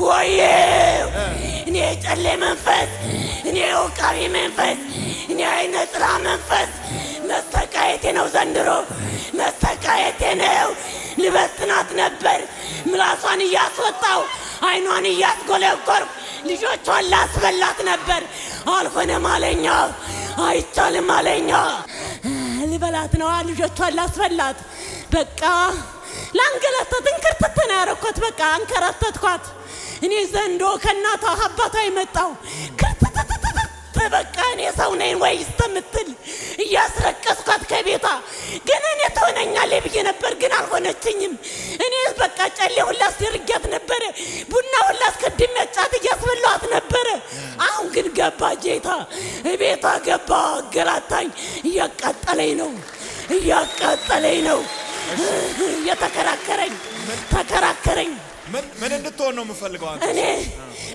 ወየው እኔ የጨሌ መንፈስ፣ እኔ የውቃቢ መንፈስ፣ እኔ አይነ ጥላ መንፈስ መሰቃየቴ ነው ዘንድሮ፣ መሰቃየቴ ነው። ልበትናት ነበር ምላሷን እያስወጣው አይኗን እያስጎለጎርኩ ልጆቿን ላስበላት ነበር። አልሆነም አለኛ፣ አይቻልም አለኛ። ልበላት ነዋ፣ ልጆቿን ላስበላት። በቃ ላንገላታት፣ እንክርትት ነው ያረኳት። በቃ አንከራተትኳት። እኔ ዘንዶ ከእናቷ አባቷ የመጣው ክርትትትትት በቃ እኔ ሰው ነኝ ወይ እስከምትል እያስረቀስኳት ከቤቷ። ግን እኔ ትሆነኛለች ብዬ ነበር፣ ግን አልሆነችኝም። እኔ በቃ ጨሌ ሁላ አስደርጊያት ነበረ፣ ቡና ሁላ አስቀድሜ ጫት እያስበላኋት ነበረ። አሁን ግን ገባ ጌታ ቤቷ ገባ፣ አገላታኝ። እያቃጠለኝ ነው፣ እያቃጠለኝ ነው። እየተከራከረኝ ተከራከረኝ። ምን እንድትሆን ነው የምፈልገው አንተ? እኔ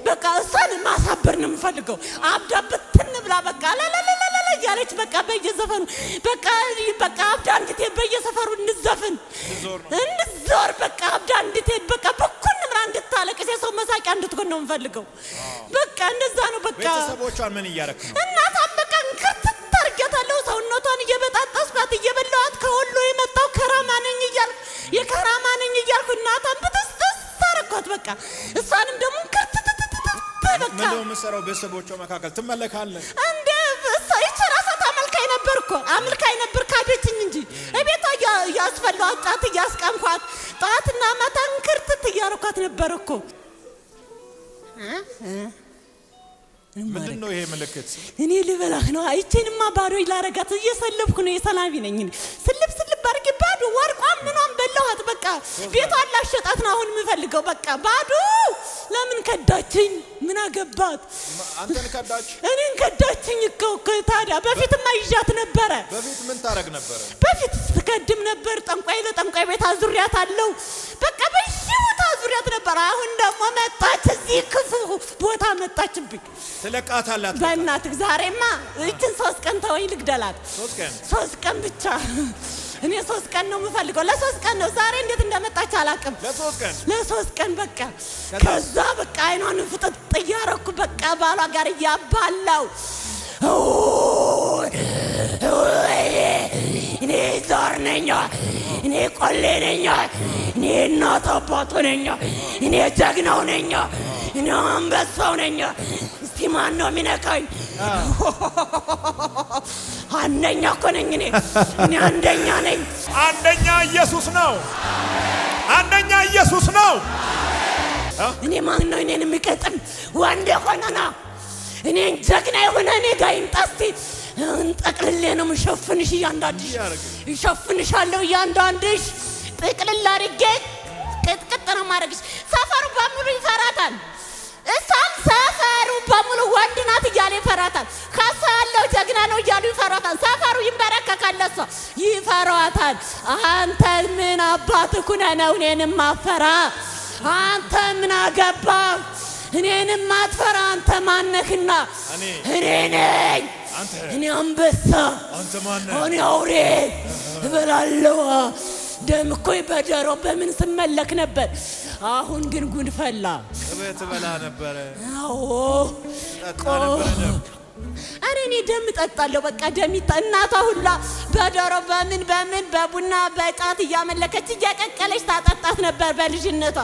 በቃ እሷን ማሳበር ነው የምፈልገው። አብዳ ብትን ብላ በቃ ላላላላላ እያለች በቃ በየዘፈኑ በቃ በቃ አብዳ እንድትሄድ በየሰፈሩ እንዘፍን እንዞር በቃ አብዳ እንድትሄድ በቃ በኩን ብላ እንድታለቅስ የሰው መሳቂያ እንድትሆን ነው የምፈልገው። በቃ እንደዛ ነው በቃ። ቤተሰቦቿን ምን እያረክ ነው? እናቷን በቃ እንክርትት አድርጊያታለሁ። ሰውነቷን እየበጣጠስኳት እየበላኋት ከወሎ የመጣው ከራማ ነኝ እያልኩ የከራማ ነኝ እያልኩ እናቷን ብጥስጥስ አደረኳት። በቃ እሷንም ደግሞ እንክርትትትትት በቃ ምንድን ነው የምትሰራው? ቤተሰቦቿ መካከል ትመለካለህ። እንደ እሷ ይቺ ራሷ ታመልካኝ ነበር እኮ አምልካኝ ነበር፣ ካደችኝ እንጂ እቤቷ እያስፈላኋት ጫት እያስቀምኳት ጠዋትና ማታ እንክርትት እያረኳት ነበር እኮ። ምንድን ነው ይሄ ምልክት? እኔ ልበላህ ነው። ይቼንማ ባዶ ላረጋት እየሰለብኩ ነው። የሰላቢ ነኝ እኔ። ስልብ ስልብ አድርጌ ባዶ ወርቋን ምኗን በላኋት። በቃ ቤቷን ላሸጣት ነው አሁን የምፈልገው። በቃ ባዶ። ለምን ከዳችኝ? ምን አገባት? አንተን ከዳች። እኔን ከዳችኝ እኮ እኮ። ታዲያ በፊትማ ይዣት ነበረ። በፊት ምን ታረግ ነበረ? በፊት ስከድም ነበር። ጠንቋይ ለጠንቋይ ቤት አዙሪያት አለው። በቃ በየቦታ አዙሪያት ነበር። አሁን ደግሞ መጣች፣ እዚህ ክፉ ቦታ መጣችብኝ። ትለቃታለህ? በእናትህ ዛሬማ ይችን 3 ቀን ተወኝ፣ ልግደላት። 3 ቀን? 3 ቀን ብቻ። እኔ 3 ቀን ነው የምፈልገው። ለ3 ቀን ነው። ዛሬ እንዴት እንደመጣች አላውቅም። ለ3 ቀን? ለ3 ቀን በቃ። ከዛ በቃ አይኗን ፍጥጥ እያረኩ በቃ ባሏ ጋር እያባላው እኔ ዛር ነኝ፣ እኔ ቆሌ ነኝ፣ እኔ እናት አባቱ ነኝ፣ እኔ ጀግናው ነኝ፣ እኔ አንበሳው ነኝ። እስቲ ማን ነው የሚነካኝ? አንደኛ እኮ ነኝ እኔ። እኔ አንደኛ ነኝ። አንደኛ ኢየሱስ ነው። አንደኛ ኢየሱስ ነው። እኔ ማን ነው እኔን የሚቀጥም? ወንድ የሆነ ና እኔን ጀግና የሆነ እኔ ጋር ይምጣ እስቲ። እንጠቅልሌ ነው የምሸፍንሽ፣ እያንዳንድሽ እሸፍንሻለሁ፣ እያንዳንድሽ ጥቅልል አድርጌ ቅጥቅጥ ነው የማደርግሽ። ሰፈሩ በሙሉ ይፈራታል። እሷም ሰፈሩ በሙሉ ወንድ ናት እያለ ይፈራታል። ከሷ ያለው ጀግና ነው እያሉ ይፈራታል። ሰፈሩ ይንበረከካል፣ ለሷ ይፈራታል። አንተ ምን አባትህ ሁነህ ነው እኔንም አፈራ? አንተ ምን አገባህ እኔንም አትፈራ? አንተ ማነህና? እኔ ነኝ። እኔ አንበሳ፣ አንተ ማነህ? እኔ አውሬ እበላለሁ። ደም እኮ በደሮ በምን ስመለክ ነበር። አሁን ግን ጉድ ፈላ። ቅቤ ትበላ ነበረ። አዎ። ጠጣ ነበረ ደም። ኧረ እኔ ደም እጠጣለሁ። በቃ ደም እናቷ ሁላ በዶሮ በምን በምን በቡና በጫት እያመለከች እያቀቀለች ታጠጣት ነበር በልጅነቷ።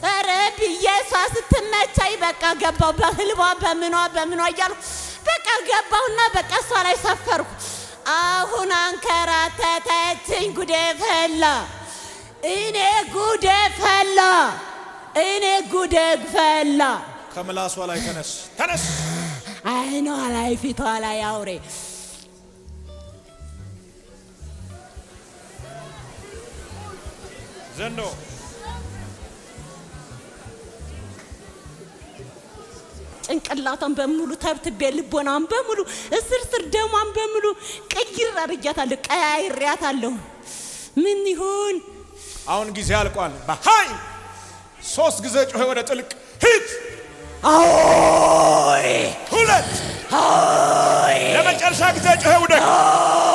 ኧረ ብዬ እሷ ስትመቸኝ በቃ ገባሁ በህልቧ በምኗ በምኗ እያልኩ በቃ ገባሁና በቃ እሷ ላይ ሰፈርኩ። አሁን አንከራተተችኝ። ጉዴ ፈላ። እኔ ጉዴ ፈላ። እኔ ጉዴ ፈላ። ከምላሷ ላይ ተነስ፣ ተነስ። አይኗ ላይ ፊቷ ላይ አውሬ። ዘንዶ ጭንቅላቷን በሙሉ ተብትቤ ልቦናዋን በሙሉ እስር ስር ደሟን በሙሉ ቅይር አድርጊያታለሁ፣ ቀያይሬያታለሁ። ምን ይሁን አሁን? ጊዜ አልቋል። በኃይል 3 ጊዜ ጮኸ ወደ ጥልቅ ሂድ። አዎይ! 2 አዎይ! ለመጨረሻ ጊዜ ጮኸ ውደቅ። አዎይ!